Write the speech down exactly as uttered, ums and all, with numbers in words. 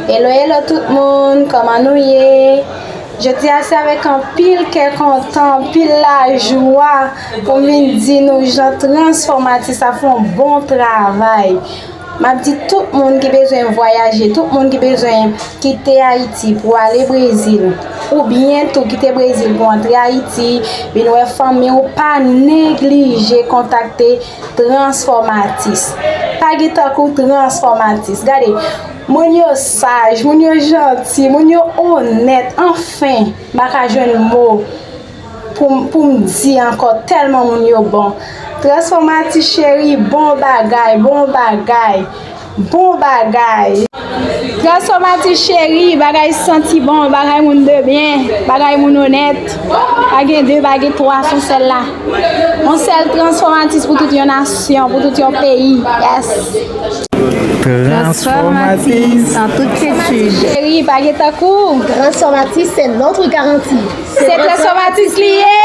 Hello, hello tout moun, kòman nou ye? Jodi a se avèk anpil kè kontan, anpil lajwa pou m vin di nou jan Transformatis ap fè yon bon travay. M ap di tout moun ki bezwen vwayaje, tout moun ki bezwen kite Ayiti pou ale Brezil, oubyen tou kite Brezil pou antre Ayiti, vin wè fanmi w, pa neglije kontakte Transformatis. Pa gen tankou Transformatis. Gade, moun yo saj, moun yo janti, moun yo onèt. Anfen, m pa ka jwenn mo pou, pou m di ankò, tèlman moun yo bon. Transformatis cheri, bon bagay, bon bagay, bon bagay. Transformatis cheri, bagay santi bon, bagay moun de byen, bagay moun onèt. Pa gen de, pa gen twa, se yon sèl la. Yon sèl Transformatis pou tout yon nasyon, pou tout yon peyi. Yes. Transformatis an tout kyetid. Cheri, pa gen tankou. Transformatis, c'est notre garantie. Se Transformatis li ye.